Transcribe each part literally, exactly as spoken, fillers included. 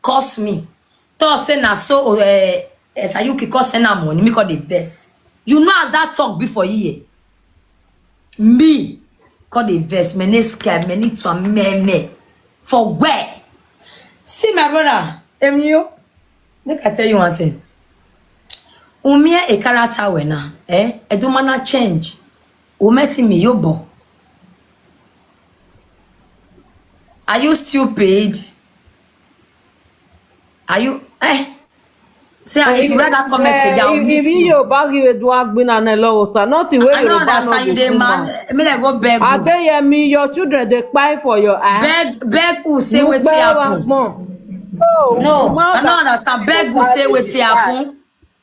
curse me. Talk say na so, eh, eh, Sayuki come send am money, me come dey vex. You know as that talk be for here. Me come dey vex, me ne sky, me need to me, me. For where? See my brother, Emilio, make I tell you one thing. Umie e character we na, eh? Edumana change. Umeti mi yobo. Are you stupid? Are you, eh? See, if you read that comment, eh, say, I'll if, meet if you. Yoruba give a do agbina na lo sa. Nothing wey I don't Yoruba no understand you, dey dey do, man. Man. Me like go beg you. Adeyemi, your children dey kpai for your eye. Beg, beg who say wetin happen? No, no, I don't understand. Beg who say wetin happen.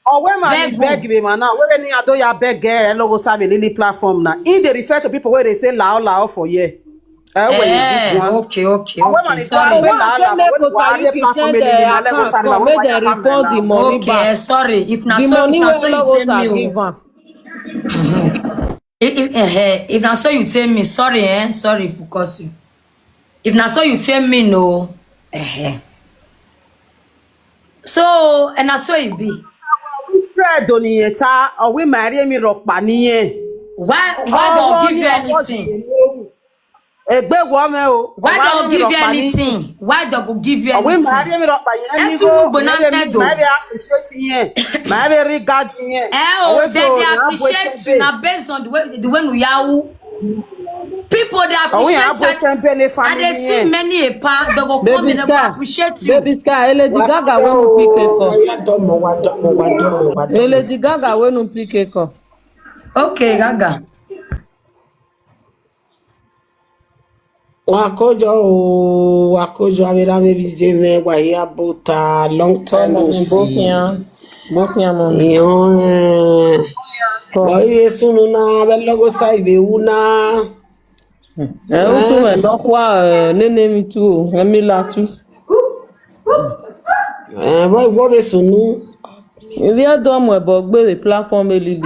Owe man, beg, beg me man now. Where any Adoya beg, eh, logo sabi lily platform now. He dey refer to people where they say lao lao for here. Eh, where you Eh, big one. Okay, okay, Owe okay. Man, sorry. Where lao lao, where you are here platform, eh, lily, na lego sabi, where you are here, report the money back. Okay, sorry. If na so, if na so you tell me, oh. If, if, eh, eh, if na so you tell me, sorry, eh, sorry for curse you. If na so you tell me, no, eh, eh. So, and na so it be. Straight on it, ah, or we marry me rock paniye. Why, why don't give you anything? Egbe wo me o. Why don't give you anything? Why don't go give you anything? Or we marry me rock paniye. Everything we go na do. Maybe appreciate here. Maybe regard here. Eh, oh, they, they appreciate you now based on the way, the way we are. People they appreciate you. I dey see many a pa, they go come, they go appreciate you. Baby Sky, Lady Gaga wey no pick a call. Lady Gaga wey no pick a call. Okay, Gaga. Wakojo o, wakojo abira baby J me wa here buta long time no see. Bokia, bokia mama. Yo, eh. Boy, sunu na, be logo sa ibe una. Eh, utu me no kwa, eh, nene mi tu, eh, mi la tu. Eh, boy, boy, be sunu. If you don't, my boy, go the platform, eh, Lily.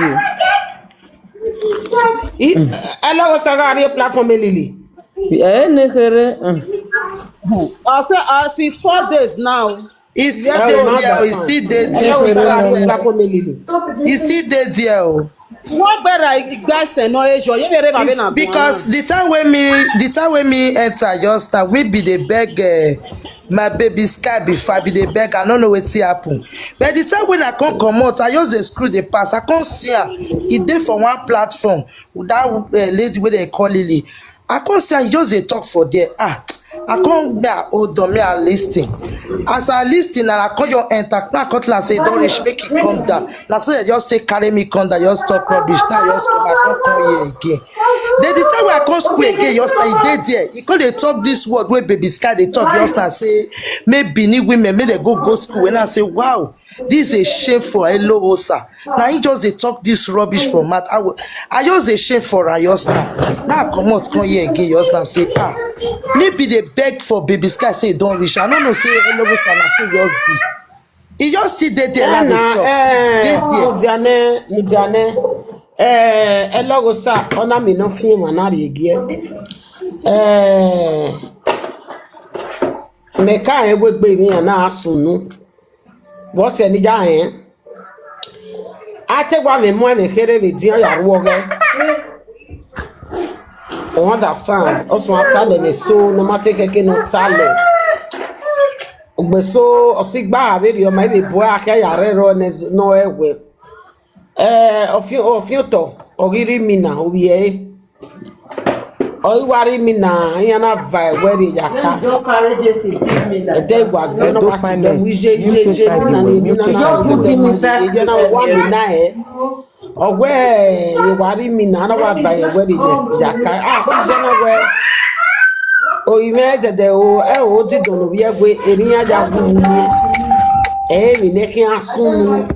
I, I love us, I got a platform, eh, Lily. Eh, ne here, eh. I say, uh, since four days now. It's still there, oh, it's still there. He still dey there, oh. Wọ́n gbéra ìgbésẹ̀ náà, ẹ jọ, yé bèrè bàbá náà. It's because the time when me, the time when me enter just now, we be dey beg, eh, my baby Sky before, I be dey beg, I no know wetin happen. But the time when I come comot, I just dey scroll the pass, I come see am. E dey for one platform, that, eh, lady wey dem call Lily. I come see am, e just dey talk for there. Ah, I come, me, I hold on, me, I listen. As I listen, and I come your enter, now I come tell am say, e don reach, make e come down. Na so dem just take carry me come down, just talk rubbish. Now I just come, I come come here again. Then the time wey I come school again, just now e dey there. E come dey talk this word wey baby Sky dey talk, just now say, make Benin women, make dem go go school. When I say, wow, this is a shame for Elowosa. Now he just dey talk this rubbish for mouth. I, wa- I just dey shame for her just now. Now I comot come here again just now say, ah, me be dey beg for baby Sky say e don reach. I no know say Elowosa na so e just be. E just still dey there, like dey talk. E dey there. Mudiane, Mudiane. Eh, Elowosa, ona mi no fi ma na ri gie. Eh, me ka e we gbe mi na asunu. What's any guy, eh? I take one me mo me here me dia ya ruo ge. You understand? Also, I tell them so no matter keke no talo. Ogbe so osigba abiri o ma be boy aka ya re ro ne z- no ewe. Eh, ofio ofio to ogiri mina obiye. Oiwari mina ya na vai weri yaka. Don't carry J C give me like Ede that. Igwa gbe no Edo wa ti gbe finest. Wi je Mute je je side na iwe, ni mute mina side na iwe. Ede na wa mina e. Owe iwari mina na wa vai weri je yaka. Ah, ko je na we. O ime ze de o e o di dono bi egwe eri ya ja gu ni. E mi ne ki asun.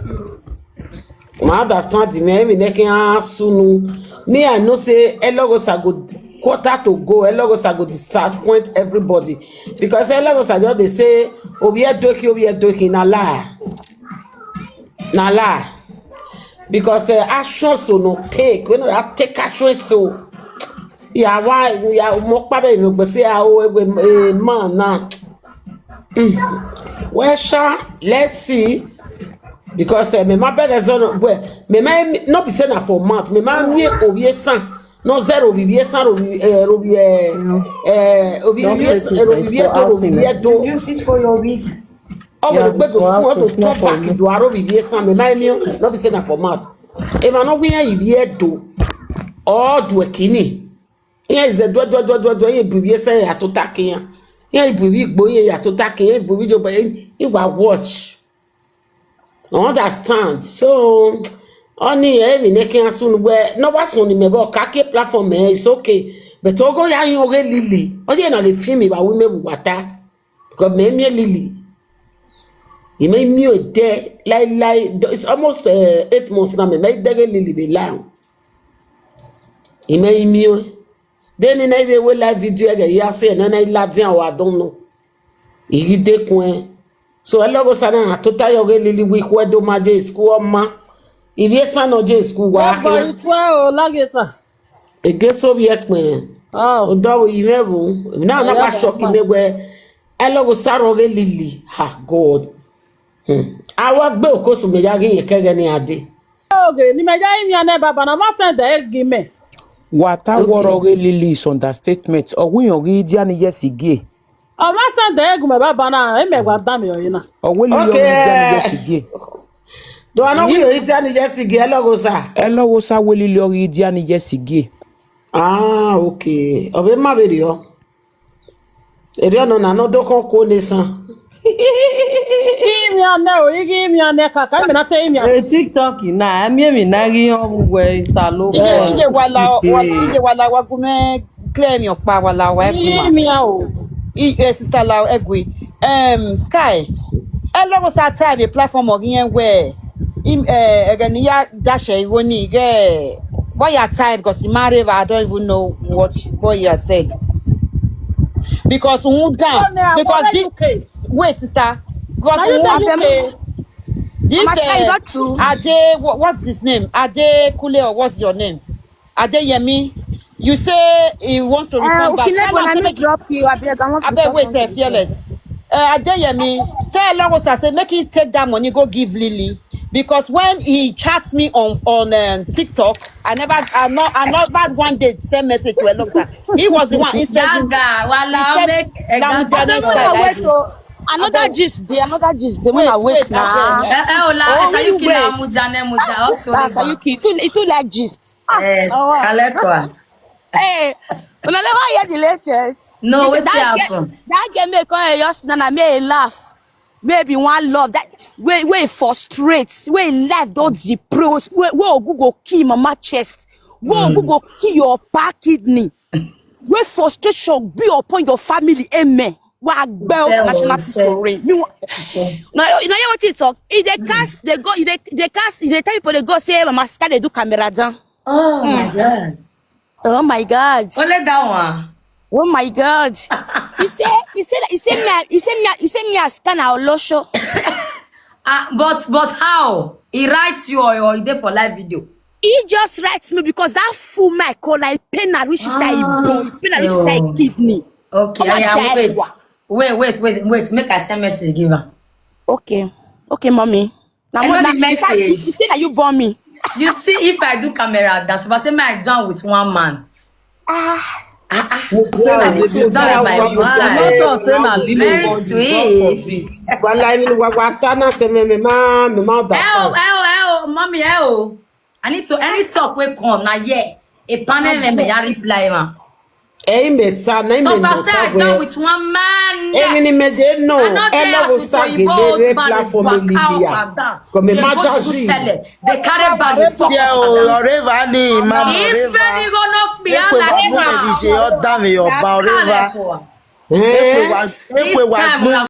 Ma understand me, me ne ki asunu. Me, I know say Elogosa go quarter to go. Elogosa go disappoint everybody because Elogosa just dey say obi e doki, obi e doki na lie, na lie. Because uh, action so no take. When I take action so, yeah, why? Yeah, mo pa be mi go say ah, oh, eh, man na. Well, sha, let's see. Because eh, me ma beg us on, well, me ma, no be say na for mouth. Me ma mi obi esan. No zero obi esan, obi eh, obi eh, eh, obi Don't esan, take it obi for eto, obi outing. Eto. Use it for your wig. Oh, Yeah, but but for to swear to outing, not talk for back you. Do aro obi esan. Me ma mi no be say na for mouth. If I no we are you do or do a kini. Here is the do do do do do. Here be esan ya to takiya. Here be we go here ya to takiya. Here be we do but you watch. I understand. So, only every neck and soon where no was on the mebo kake platform eh, it's okay. But Ogo ya yoge lily. Only na the film about women water. Because me me lily. You may me a day like like it's almost uh, eight months now. Me make dege lily be long. You may me. Then in every way live video again. You say and then I love them or I don't know. Igi de kwen. So elogo sana na tota yoge lili wi kwe do ma je school ma. Ibi esa no je school wa Baba ke. Itwa o lage sa. Ege so bi ekpe. Oh. Odo wi ire bu. Na na Aya ba shock baba. Me we. Elogo saro ge lili. Ha God. Hmm. Awa gbe okosu me ya ge yekege ni ade. Oge ni me ya imi ane baba na ma send e gi me. Wata Okay. Woro ge lili is understatement. Ogun yogi diani yes ige. Ọma send e gu me baba na e me gwa da me oyina. Oweli Okay. Yori Diani Yesige. Do I know we eat any Jessica? Hello, go sir. Hello, go sir. Weli Yori Diani Yesige. Ah, okay. Obe ma be dio. Eri ono na no do kon ko ne san. Imi ane o, igi imi ane kaka, imi na te imi ane. Eh, TikTok na, ami emi na gi on we salo. Ije ije wala wa ije wala wa gume clear mi opa wala wa egui ma. Imi a o. I eh, sister la egui. Um, Sky. E logo sa time a platform ogi yen we. Im eh egeni ya dash e iwo ni ge. What your time? Because in my river, I don't even know what what you have said. Because who down? Because this, wait, sister. Because who Abem- this Mama Sky, you uh, got two. Ade, what, what's his name? Ade Kule, or what's your name? Adeyemi. You say he wants to Uh, refund back. Okay, Tell let am say me make drop you. I beg, I want to abeg talk wait, sir, something. Fearless. Uh, Adeyemi, tell Elogos say make he take that money go give Lily, because when he chats me on on um, TikTok, I never, I not, I not had one day send message to Elogos. He was the one he sent. Yaga, wala, he sent make a Lamidi Gaga. Wait, oh, another gist dey, another gist dey. Wait, wait, wait, now. Eh, eh, Ola, oh, Sayuki wait. Na Mujane Muja, also Sayuki, you too, you too like gist. Eh, oh, wow. Hey, una never hear the latest. No, wetin happen? That game may come just nana me laugh. Maybe one love that way way frustrate, way life don depress, way way ogu go kill mama chest, way ogu go kill your pa kidney, way frustration be upon your family. Amen. Wa gbẹ o national history. Mi wa na na ye wetin talk. E dey cast dey go e dey dey cast e dey tell people dey go say mama sika dey do camera down. Oh my God. Oh my God. Only that one. Oh my God. He say he say he say me I- he say me I- he say me as can olosho. Ah, but but how? He writes you or, or he dey for live video. He just writes me because that fool my call like pain na reach inside Ah, bone, pain na reach inside yo. Kidney. Okay, Come on, I am die wait. Wa. Wait, wait, wait, wait. Make I send message give am. Okay, okay, mommy. Now, I know now, the you say- message. You say that you born me. You see, if I do camera, that's what I say. My down with one man. Ah, Ah, ah. Mo ti Say na àwọn this ọmọ you done ìyá my wa, mo ti wife. Doctor say na Lily Very want you, sweet. Doctor. Wala imi wa wa sana se me me ma me ma Ẹ o, understand. Ẹ o, ẹ o, mommy, ẹ o. I need to any talk wey come na here. A panel member ya reply ma. Ẹ̀yin mẹ́ta na ime Doctor no say I ka done we. With one man. Emi ni meje no. I not E there lo as wo with sa Oyibo gele re old man dey platform waka up Libya. And down. Ko me Dey ma go ja to ji. Sele. Dey carry bag dey fuck There up and o down. Oreva ni ma This oreva. Baby go knock me out Ekwe wa like mu me man. Bi je o da mi o ba oreva. Ekwe wa ekwe wa mu